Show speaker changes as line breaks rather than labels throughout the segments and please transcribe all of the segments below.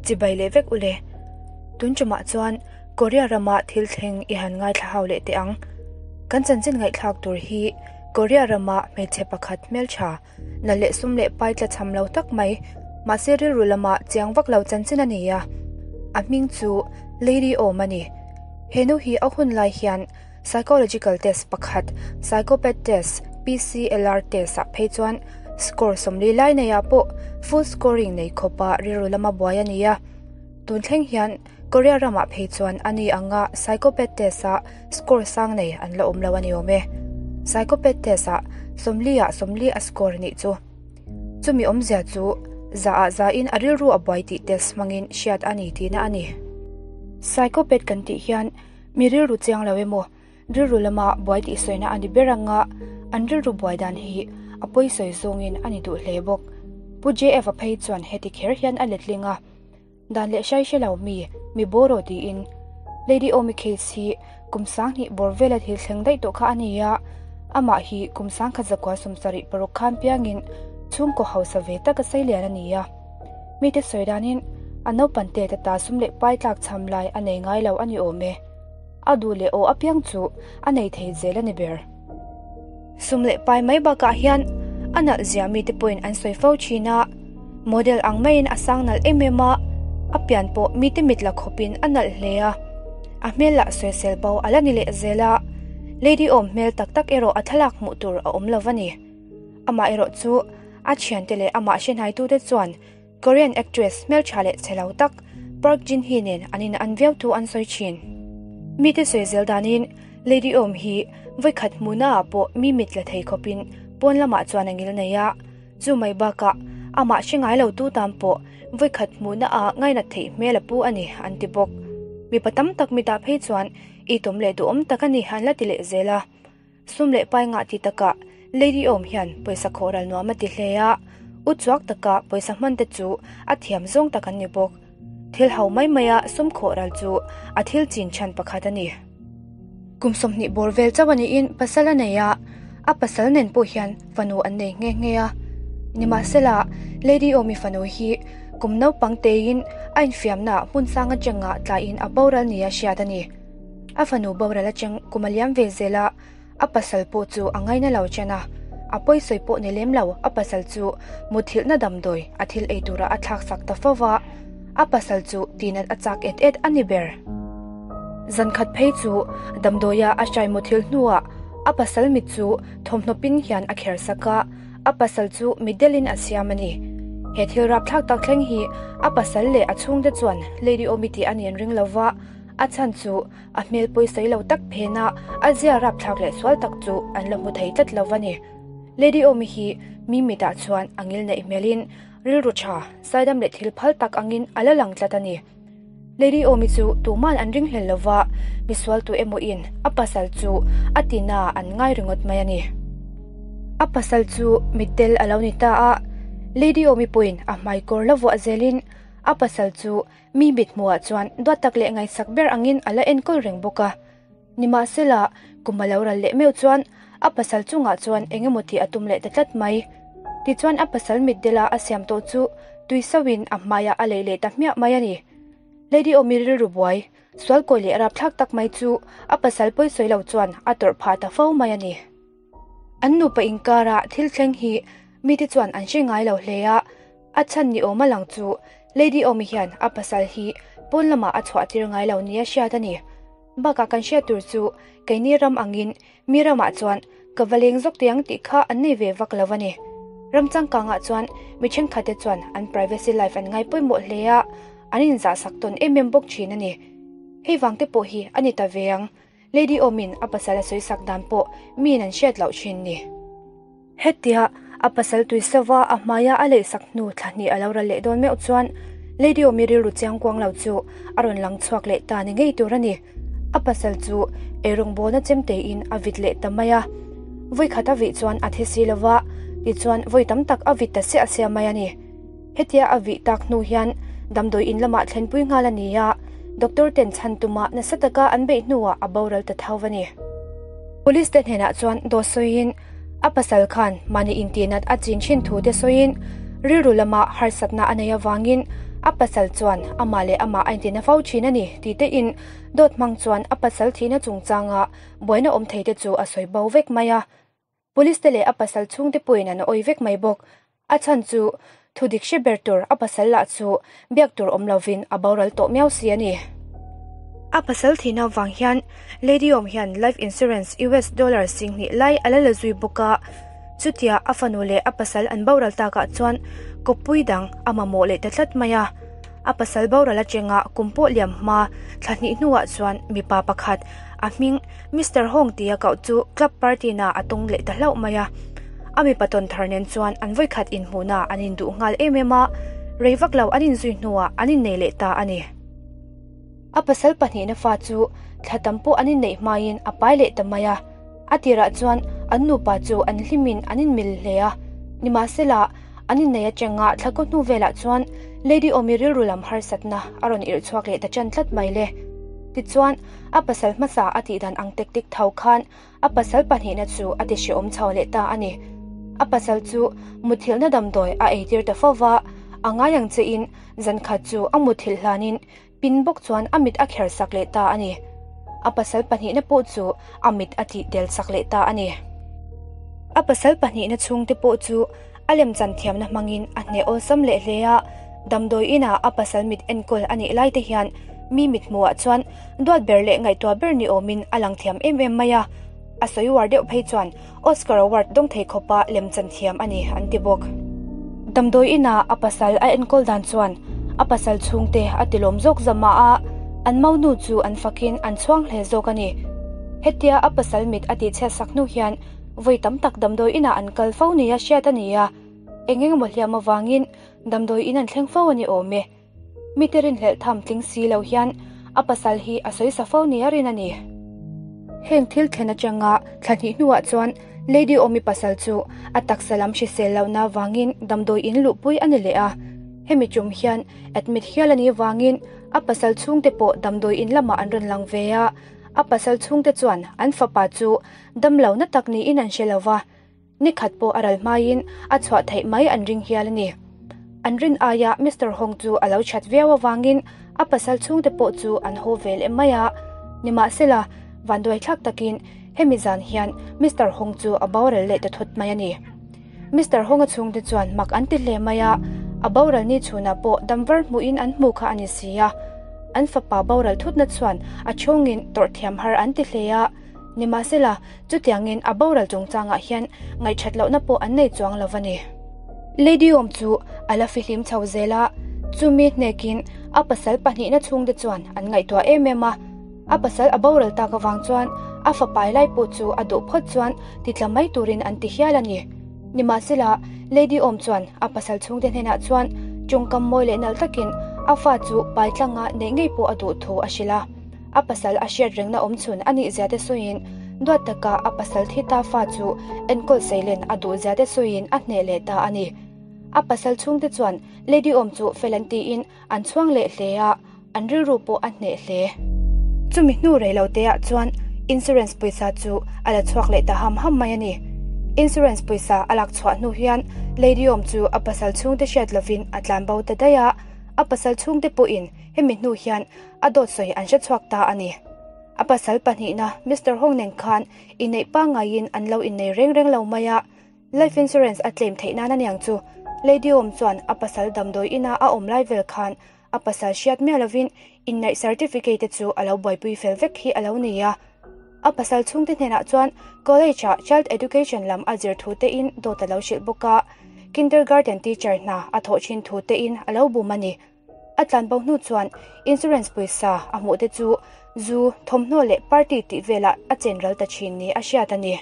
Chibai leh vek ule. Tun tumah chuan Korea rama thil thleng i han ngaithla hau leh teh ang. Kan chanchin ngaihthlak tur hi Korea rama hmeichhe pakhat hmeltha, na leh sum leh pai tla cham lo tak mai, mahse rilru lama chiang vak lo chanchin a ni a. A hming chu Lady Awm a ni. He nu hi a hun lai hian Psychological test pakhat, Psychopath test, PCLR test ah phei chuan score 40 lai neiah pawh full scoring nei khawpa rilru lama buai a ni a. Tun thleng hian Korea ramah phei chuan a ni anga Psychopath test ah score sang nei an la awm lo a ni awm e. Psychopath test ah 40 ah 40 a score nih chu. Chumi awmzia chu za ah za in a rilru a buai tih test hmangin hriat a ni tihna a ni. Psychopath kan tih hian Mi rilru chiang lo emaw, rilru lama buai tih sawina a ni ber anga an rilru buai dan hi a pawi sawi zawngin a ni duh hle bawk. Pu JF-a phei chuan heti kher hian a letling a, Dan leh hrai hre lo mi, mi bawraw tiin. Lady Omi case hi kum 2000 bawr vela thil thleng daih tawh kha a ni a, amah hi kum 1976 khan piangin chhungkaw hausa ve taka seilian a ni a. Mite sawi danin a naupan te ta ta sum leh pai tlak chham lai a nei ngai lo a ni awm e. A duh leh aw apiang chu a nei thei zel a ni ber. Sum leh pai mai bakah hian a nalh zia mite pawhin an sawi fo thin a, model ang maiin a sang nalh em em a, a pian pawh mite mit la khawpin a nalh hle a. A hmel lah sawisel bo a la ni leh zel a, lady awm hmel tak tak erawh a thlalak hmuh tur a awm lo a ni. Amaherawh chu a thiante leh amah hrenaitute chuan Korean actress hmeltha leh chhe lo tak Park Jin Hee nen an in an viau thu an sawi thin. Mite sawi zel danin Lady Om hi vawikhat hmuhnaah pawh mi mit la thei khawpin pawn lamah chuan a ngil nei a, chu mai bakah amah hre ngai lo tu tan pawh vawikhat hmuhnaah ngainat theih hmel a pu a ni an ti bawk. Mipa tam tak mitah phei chuan itawm leh duhawm tak a ni an la ti leh zel a. Sum leh pai ngah ti takah Lady Awm hian pawisa khawhral nuam a ti hle a, u chuak taka pawisa hman te chu a thiam zawng tak an ni bawk. Thil ho mai maia sum khawhral chu a thil chin chhan pakhat a ni. Kum 20 bawr vel chauh a niin pasal a nei a, a pasal nen pawh hian fanu an nei nghe nghe a. Nimahsela, Lady Awmi fanu hi kum naupang teiin a infiamnaah hmun sang atanga tlaiin a boral nia hriat a ni. A fanu boral atang kum a liam ve zel a, a pasal pawh chu a ngaina lo chen a, a pawisawi pawh ni lem lo, a pasal chu muthilhna damdawi a thil ei tura a thlak sak ta fo va, a pasal chu tinat a chak et et a ni ber. Zan khat phei chu damdawia a hrai muthilh hnuah a pasal mit chu thawmhnaw pin hian a kher sak a, a pasal chu mitdelin a siam a ni. He thil rapthlak tak thleng hi a pasal leh a chhungte chuan Lady Awmi tih a ni an ring lo va, A chhan chu a hmel pawisawi lo tak phena a zia rapthlak leh sual tak chu an la hmu thei tlat lo a ni. Lady Awmi hi mi mitah chuan a ngil neih hmelin rilru tha, saidam leh thil phal tak angin a la lang tlat a ni. Lady Awmi chu tuman an ringhlel lo va, misual tu emaw in a pasal chu a tina an ngai ringawt mai a ni. A pasal chu mitdel a lo ni ta a, Lady Awmi pawhin a hmaikawr la vuah zelin a pasal chu Mi mithmuhah chuan duat tak leh ngaihsak ber angin a la enkawl reng bawk a. Nimahsela, kum a lo ral leh meuh chuan a pasal chungah chuan eng emaw tih a tum leh ta tlat mai. Tichuan a pasal mitdela a siam tawh chu tui sauhin a hmaiah a leih leh ta hmiah mai a ni. Lady Awmi rilru buai, sualkawi leh rapthlak tak mai chu a pasal pawisawi lo chuan a tawrh phah ta fo mai a ni. An nupa inkara thil thleng hi mite chuan an hre ngai lo hle a, a chhan ni awm a lang chu Lady Awmi hian a pasal hi pawn lamah a chhuah tir ngai lo nia hriat a ni. Bakah kan hriat tur chu keini ram angin mi ramah chuan ka va leng zawk teh ang tih kha an nei ve vak lo a ni. Ram changkangah chuan mi thenkhatte chuan an privacy life an ngai pawimawh hle a, an inzahsak tawn em em bawk thin a ni. Hei vangte pawh hi a ni ta ve ang. Lady Awmin a pasal a sawisak dan pawh miin an hriat loh thin ni. Hetia a pasal tui sova a hmaia a leihsak hnu thla hnih a lo ral leh dawn meuh chuan Lady Awmi rilru chiang kuang lo chu a rawn lang chhuak leh ta ni ngei tur a ni. A pasal chu eirawngbawlna chem teiin a vit leh ta mai a. Vawikhat a vih chuan a thi si lova, tichuan vawi tam tak a vit ta siah siah mai a ni. Hetia a vih tak hnu hian damdawi in lamah thlenpui nghal a ni a, doctor ten chhan tuma nasa taka an beih hnuah a boral ta tho a ni. Police te hnenah chuan dawt sawiin a pasal khan mahni intihnat a chin thin thu te sawiin rilru lama harsatna a nei avangin A pasal chuan amah leh amah a inti na fo thin a ni ti tein dawt hmang chuan a pasal thihna chungchanga buaina awm thei te chu a sawi bo vek mai a. Police te leh a pasal chhungte pawhin an awih vek mai bawk. A chhan chu thu dik hre ber tur a pasal lah chu biak tur awm lovin a boral tawh miau si a ni. A pasal thihna vang hian Lady Awm hian life insurance US dollar 20,000 lai a la la zui bawk a. Chutia a fanu leh a pasal an boral takah chuan kawppui dang a mamawh leh ta tlat mai a. A pasal boral atanga kum pawh liam hma thla hnih hnuah chuan mipa pakhat a hming Mister Hong tia koh chu club party na a tawng leh ta hlauh mai a. A mipa tawn thar nen chuan an vawikhat inhmuhna an induh nghal em em a, rei vak lo an inzui hnuah an innei leh ta a ni. A pasal pahnihna fa chu thla tam pawh an inneih hmain a pai leh ta mai a. A tirah chuan an nupa chu an hlimin an inmil hle a, nimahsela an innei atanga thla kaw hnu velah chuan Lady Awmi rilru lam harsatna a rawn irh chhuak leh ta ṭan tlat mai le. Tichuan, a pasal hmasa a tih dan ang tek tek tho khan a pasal pahnihna chu a ti hrehawm chho leh ta a ni. A pasal chu muthilhna damdawi a eitir ta fo va, a ngai ang chein zan khat chu a muthilh hlanin pin bawk chuan a mit a kher sak leh ta a ni. A pasal pahnihna pawh chu a mit a tih tel sak leh ta a ni. A pasal pahnihna chhungte pawh chu a lemchan thiamna hmangin a hneh awlsam leh hle a, damdawi inah a pasal mit enkawl a nih lai te hian mi mithmuhah chuan duat ber leh ngaihtuah ber ni awmin a lang thiam em em mai a, a sawi uar deuh phei chuan Oscar Award dawng thei khawpa lemchan thiam a ni an ti bawk. Damdawi inah a pasal a enkawl dan chuan a pasal chhungte a tilawm zawk zam mah a, an maunu chu an fakin an chhuang hle zawk a ni. Hetia a pasal mit a tihchhiat sak hnu hian Vawi tam tak damdawi inah an kal fo nia hriat a ni a, eng eng emaw hliam avangin damdawi in an thleng fo a ni awm e. Mite rinhlelh tham tling si lo hian a pasal hi a sawi sa fo nia rin a ni. Heng thil thlen atanga thla hnih hnuah chuan Lady Awmi pasal chu a taksa lam hrisel lohna avangin damdawi in luhpui a ni leh a, hemi tum hian admit hial a nih avangin a pasal chhungte pawh damdawi in lamah an rawn lang ve a, a pasal chhungte chuan an fapa chu Damlo na tak niin an hre lo va, ni khat pawh a ral hmaiin a chhuah theih mai an ring hial a ni. An rin aia Mister Hong chu a lo that viau avangin a pasal chhungte pawh chu an haw ve leh mai a. Nimahsela, vanduaithlak takin hemi zan hian Mister Hong chu a boral leh ta thut mai a ni. Mister Hong-a chhungte chuan mak an ti hle mai a, a boral ni chhunah pawh damvar hmuhin an hmu kha a ni si a. An fapa boral thutna chuan a chhungin tawrh thiam har an ti hle a. Nimahsela, chutiangin a boral chungchangah hian ngaihthat lohna pawh an nei chuang lo va ni. Lady Awm chu a la fihlim chho zel a, chumi hnekin a pasal pahnihna chhungte chuan an ngaihtuah em em a. A pasal a boral tak avang chuan a fapai lai pawh chu a duh phawt chuan titla mai turin an ti hial a ni. Nimahsela, Lady Awm chuan a pasal chhungte hnenah chuan tawngkam mawi leh nalh takin a fa chu pai tlanga neih ngei pawh a duh thu a hrilh a. A pasal a hriat rengna awm chhun a nih zia te sawiin duat taka a pasal thi ta fa chu enkawl seilen a duh zia te sawiin a hneh leh ta a ni. A pasal chhungte chuan Lady Awm chu fel an tiin an chhuang leh hle a, an rilru pawh a hneh hle. Chumi hnu rei lo teah chuan insurance pawisa chu a la chhuak leh ta ham ham mai a ni. Insurance pawisa a lak chhuah hnu hian Lady Awm chu a pasal chhungte hriat lovin a tlan bo ta daih a, a pasal chhungte pawhin hemi hnu hian A dawt sawi an hre chhuak ta a ni. A pasal pahnihna Mister Hong nen khan inneih pangaiin an lo innei reng reng lo mai a, life insurance a claim theih nan aniang chu. Lady Awm chuan a pasal damdawi ina a awm lai vel khan a pasal hriat miah lovin inneih certificate te chu a lo buaipui fel vek hi a lo ni a. A pasal chhungte hnenah chuan college ah child education lam a zir thu te in dawt a lo hrilh bawk a, kindergarten teacher hna a thawh thin thu te in a lo bum a ni. A tlan bo hnu chuan insurance pawisa a hmuh te chu zu, thawmhnaw leh party tih velah a chen ral ta thin ni a hriat a ni.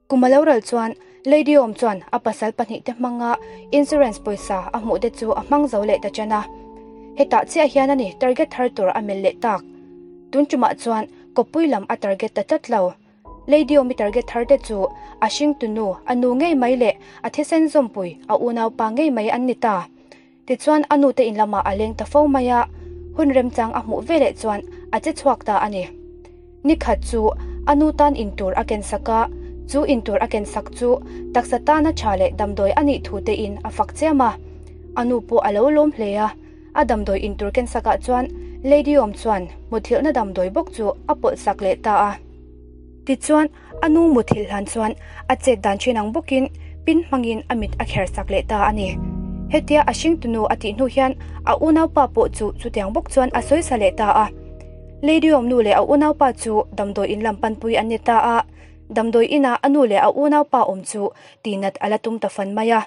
Kum a lo ral chuan Lady Awm chuan a pasal pahnih te hmanga insurance pawisa a hmuh te chu a hmang zo leh ta chen a. Hetah chiah hian a ni target thar tur a melh leh tak. Tun tumah chuan kawppui lam a target ta tlat lo. Lady Awmi target thar te chu a hringtunu, a nu ngei mai leh a thisen zawmpui, a unaupa ngei mai an ni ta. Tichuan a nute in lamah a leng ta fo mai a, hun remchang a hmuh veleh chuan a che chhuak ta a ni. Nikhat chu a nu tan in tur a ken sak a, chu in tur a ken sak chu taksa tana tha leh damdawi a nih thu te in a fak chiam a. A nu pawh a lo lawm hle a. A damdawi in tur ken sakah chuan Lady awm chuan muthilhna damdawi bawk chu a pawlh sak leh ta a. Tichuan, a nu muthilh hlan chuan a chet dan thin ang bawkin pin hmangin a mit a kher sak leh ta a ni. Hetia a hringtunu a tih hnu hian a unaupa pawh chu chutiang bawk chuan a sawisa leh ta a. Lady awm nu leh a unaupa chu damdawi in lam panpui an ni ta a. Damdawi inah a nu leh a unaupa awm chu tihnat a la tum ta fan mai a.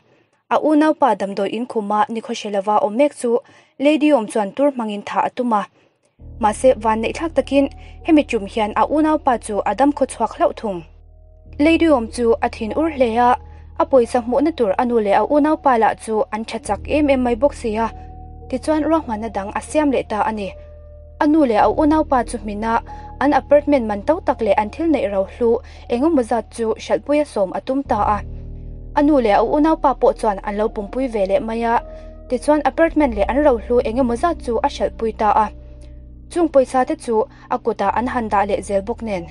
A unaupa damdawi in khuma nikhaw hre lova awm mek chu Lady awm chuan tur hmangin thah a tum a. Mahse, vanneih thlak takin hemi tum hian a unaupa chu a dam khaw chhuak hlauh thung. Lady awm chu a thin ur hle a, a pawisa hmuhna tur a nu leh a unaupa lah chu an tha chak em em mai bawk si a. Tichuan ruahmanna dang a siam leh ta a ni. A nu leh a unaupa chu hmina an apartment man to tak leh an thil neih ro hlu engemaw zat chu hralhpuia sawm a tum ta a. A nu leh a unaupa pawh chuan an lo pumpui ve leh mai a, tichuan apartment leh an ro hlu engemaw zat chu a hralhpui ta a. Chung pawisa te chu a kutah an han dah leh zel bawk nen,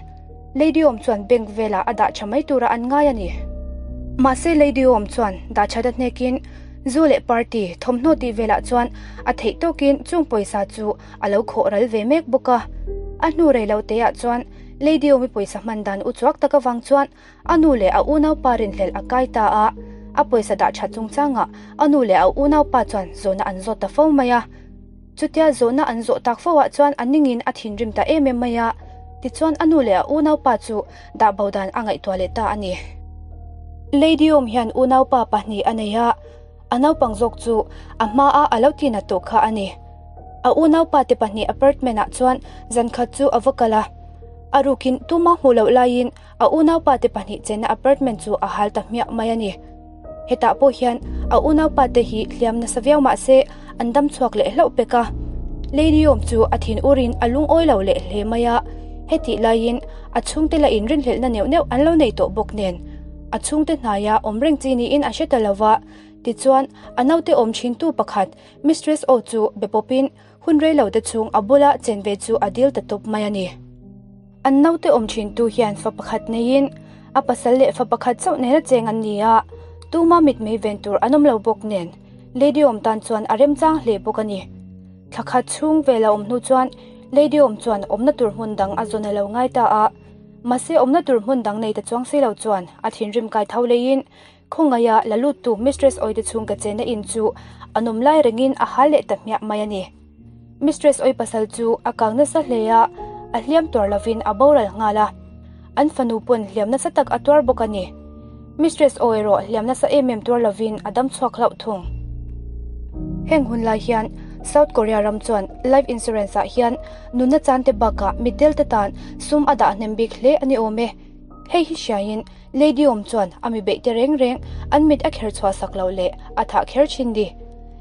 Lady Awm chuan bank velah a dah tha mai tura an ngai a ni. Mahse Lady Awm chuan dah that a hnekin zu leh party thawmhnaw tih velah chuan a theih tawkin chung pawisa chu a lo khawh ral ve mek bawk a. A hnu rei lo teah chuan Lady Awmi pawisa hman dan uchuak tak avang chuan a nu leh a unaupa rinhlelh a kai ta a. A pawisa dah that chungchangah a nu leh a unaupa chuan zawhna an zawt ta fo mai a. Chutia zawhna an zawh tak fo ah chuan a ningin a thinrim ta em em mai a, tichuan a nu leh a unaupa chu dah bo dan a ngaihtuah leh ta a ni. Lady awm hian unaupa pahnih a nei a, a naupang zawk chu a hma a a lo tinat tawh kha a ni. A unaupa te pahnih apartment ah chuan zan khat chu a va kal a, a rukin tuma hmuh loh laiin a unaupa te pahnih chenna apartment chu a hal ta hmiah mai a ni. Hetah pawh hian a unaupa te hi hliam nasa viau mah se an dam chhuak leh hlauh pek a. Lady awm chu a thin urin a lungawi lo leh hle mai a, hetih laiin a chhungte la inrinhlelhna neuh neuh an lo nei tawh bawk nen a chhungte hnaia awm reng chi niin a hre ta lo va. Tichuan a naute awm thintu pakhat Mistress O chu be pawpin hun rei lo te chhung a bula chen ve chu a dil ta tawp mai a ni. An naute awm thintu hian fa pakhat neiin a pasal leh fa pakhat chauh nena cheng an ni a, tuma mitmei ven tur an awm lo bawk nen Lady awm tan chuan a remchang hle bawk a ni. Thla khat chhung vel a awm hnu chuan Lady awm chuan awmna tur hmun dang a zawn a lo ngai ta a, mahse awmna tur hmun dang nei ta chuang si lo chuan a thinrim kai tho leiin Khawngaia la luttu Mistress Oi te chhungka chenna in chu a nawm lai rengin a hal leh ta hmiah mai a ni. Mistress Oi pasal chu a kang nasa hle a, a hliam tuar lovin a boral nghal a. An fanu pawn hliam nasa tak a tuar bawk a ni. Mistress Oi erawh hliam nasa em em tuar lovin a dam chhuak hlauh thung. Heng hun lai hian South Korea ram chuan life insurance ah hian nunna chan te bakah mitdel te tan sum a dah hnem bik hle a ni awm e. Hei hi hriain Lady awm chuan a mi beih te reng reng an mit a kher chhuah sak loh leh a thah kher thin ni.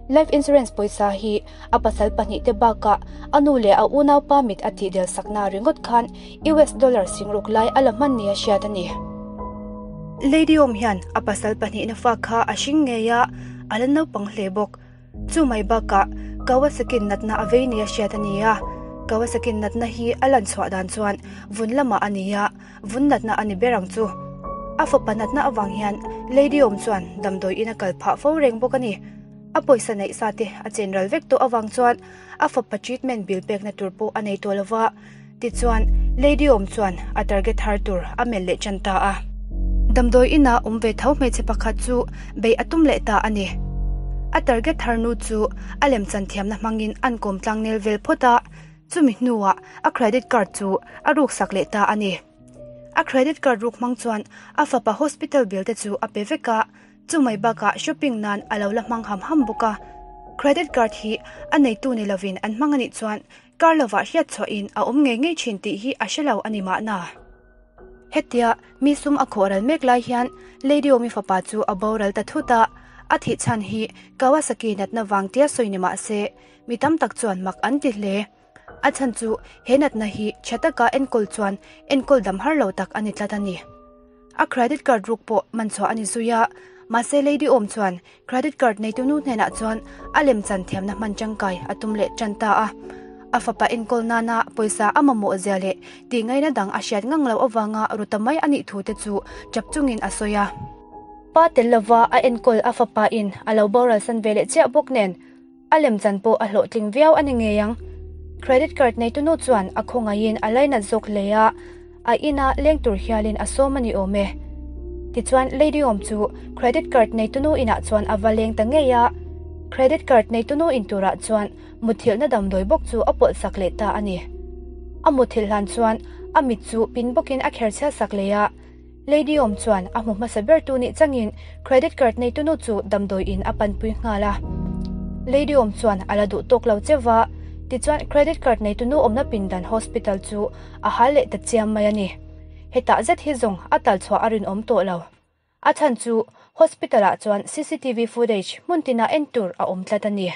Life insurance pawisa hi a pasal pahnih te bakah a nu leh a unaupa mit a tih del sakna ringawt khan US dollar singruk lai a la hman nia hriat a ni. Lady awm hian a pasal pahnihna fa kha a hring ngei a, a la naupang hle bawk. Chu mai bakah Kawasaki natna a vei nia hriat a ni a, Kawasaki natna hi a lan chhuah dan chuan vun lamah a ni a, vun natna a ni ber ang chu. A fapa natna avang hian Lady awm chuan damdawi in a kal phah fo reng bawk a ni. A pawisa neih sa te a chen ral vek tawh avang chuan a fapa treatment bill pekna tur pawh a nei tawh lova, tichuan Lady awm chuan a target thar tur a melh leh tan ta a. Damdawi ina awm ve tho hmeichhe pakhat chu beih a tum leh ta a ni. A target thar nu chu a lemchan thiamna hmangin an kawm tlang nel vel phawt a, Chumi hnuah a credit card chu a ruksak leh ta a ni. A credit card ruk hmang chuan a fapa hospital bill te chu a pe vek a, chumai bakah shopping nan a lo la hmang ham ham bawk a. Credit card hi a neitu ni lovin an hmang a nih chuan kar lovah hriat chhuahin a awm ngei ngei thin tih hi a hre lo a ni mahna. Hetia mi sum a khawh ral mek lai hian Lady Omi fapa chu a boral ta thut a, a thih chhan hi Kawasaki natna vang tia sawi ni mah se, Mi tam tak chuan mak an ti hle. A chhan chu he natna hi tha taka enkawl chuan enkawl dam har lo tak a ni tlat a ni. A credit card ruk pawh man chhuah a ni zui a, mahse Lady Awm chuan credit card neitu nu hnenah chuan a lemchan thiamna hman tangkai a tum leh tan ta a. A fapa enkawl nana pawisa a mamawh zia leh tih ngaihna dang a hriat ngang loh avanga ru ta mai a nih thu te chu tap chungin a sawi a. Pa tel lova a enkawl a fapa in a lo boral san ve leh chiah bawk nen. A lemchan pawh a hlawhtling viau a ni ngei ang. Credit card neitunu chuan a khawngaihin a lainat zawk hle a, a ina leng tur hialin a sawm a ni awm e. Tichuan Lady awm chu credit card neitunu inah chuan a va leng ta ngei a, credit card neitunu in turah chuan muthilhna damdawi bawk chu a pawlh sak leh ta a ni. A muthilh hlan chuan a mit chu pin bawkin a kher chhiat sak leh a, Lady awm chuan a hmu hmasa bertu nih changin credit card neitunu chu damdawi in a panpui nghal a. Lady awm chuan a la duh tawk lo cheu va, tichuan credit card neitunu awmna pindan hospital chu a hal leh ta chiam mai a ni. Hetah zet hi zawng a tal chhuah a rinawm tawh lo. A chhan chu hospital ah chuan cctv footage hmun tinah en tur a awm tlat a ni.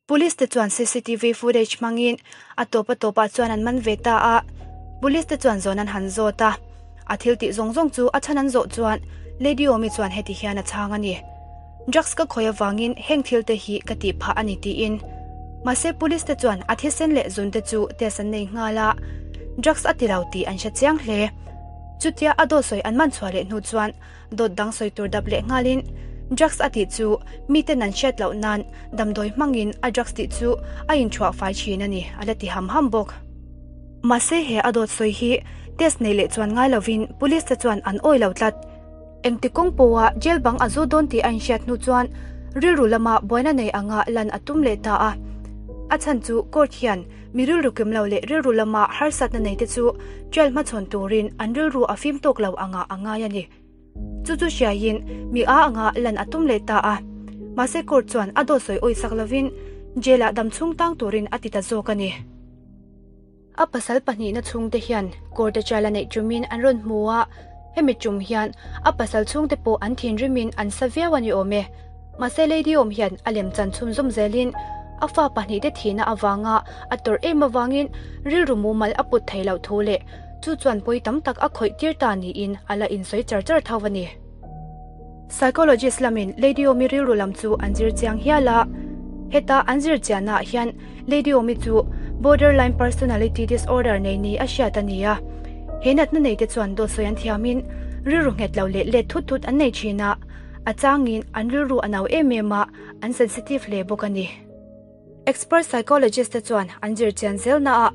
Police te chuan cctv footage hmangin a tawp a tawpah chuan an man ve ta a, police te chuan zawn an han zawt a, a thil tih zawng zawng chu a chhan an zawh chuan Lady Awmi chuan heti hian a chhang a ni. Drugs ka khawi avangin heng thil te hi ka tih phah a ni tiin. Mahse police te chuan a thisen leh zun te chu test an nei nghal a, drugs a ti lo tih an hre chiang hle. Chutia a dawt sawi an man chhuah leh hnu chuan dawt dang sawi tur dap leh nghalin drugs a tih chu miten an hriat loh nan damdawi hmangin a drugs tih chu a inthuah fai thin a ni a la ti ham ham bawk. Mahse he a dawt sawi hi test nei leh chuan ngai lovin police te chuan an awi lo tlat. Engti kawng pawha jail bang a zu dawn tih a inhriat hnu chuan rilru lama buaina nei anga lan a tum leh ta a. A chhan chu court hian mi rilru kim lo leh rilru lama harsatna nei te chu jail hmachhawn turin an rilru a fim tawk lo anga a ngai a ni. Chu chu hriaiin mi a anga lan a tum leh ta a. Mahse court chuan a dawt sawi awisak lovin jail ah damchhung tang turin a ti ta zawk a ni. A pasal pahnihna chhungte hian court a trial a neih tumin an rawn hmu a, hemi tum hian a pasal chhungte pawh an thinrimin an sa viau a ni awm e. Mahse Lady awm hian a lemchan chhunzawm zelin a fa pahnihte thihna avanga a tawrh em avangin rilru mumal a put theih loh thu leh chu chuan pawi tam tak a khawih tir ta niin a la insawi char char tho a ni. Psychologist lamin Lady Omi rilru lam chu an zir chiang hial a, heta an zir chiannaah hian Lady Omi chu Borderline Personality Disorder nei ni a hriat a ni a. He natna neite chuan dawt sawi an thiamin rilru nghet lo leh let thut thut an nei thin a, a changin an rilru a nau em em a, an sensitive hle bawk a ni. Expert psychologist te chuan an zir chian zelnaah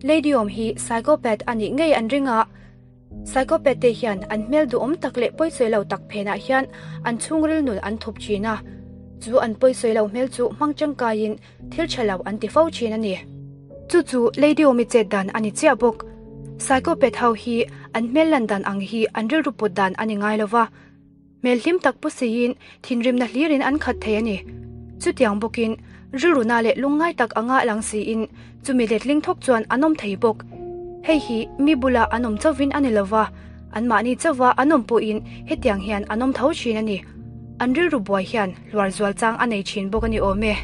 Lady Om hi psychopath a nih ngei an ring a, Psychopath te hian an hmel duhawm tak leh pawisawi lo tak phenah hian an chhungril nun an thup thin a, chu an pawisawi lo hmel chu hmang tangkaiin thil tha lo an ti fo thin a ni. Chu chu Lady Omi chet dan a ni chiah bawk. Psychopath ho hi an hmel lan dan ang hi an rilru put dan a ni ngai lo va. Hmel hlim tak pu siin thinrimna hlirin an khat thei a ni. Chutiang bawkin rilruna leh lungngai tak anga lang siin chumi letling thawk chuan an awm thei bawk. Hei hi mi bula an awm chauvin a ni lova, anmahni chauva an awm pawhin hetiang hian an awm tho thin a ni. An rilru buai hian hluar zual chang a nei thin bawk a ni awm e.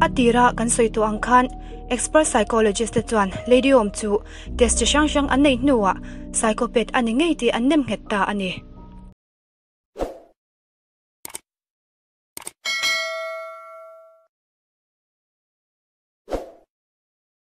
A tira kan sawi tawh ang khan expert psychologist te chuan Lady awm chu test chi hrang hrang an neih hnuah psychopath a ni ngei tih an nem nghet ta a ni.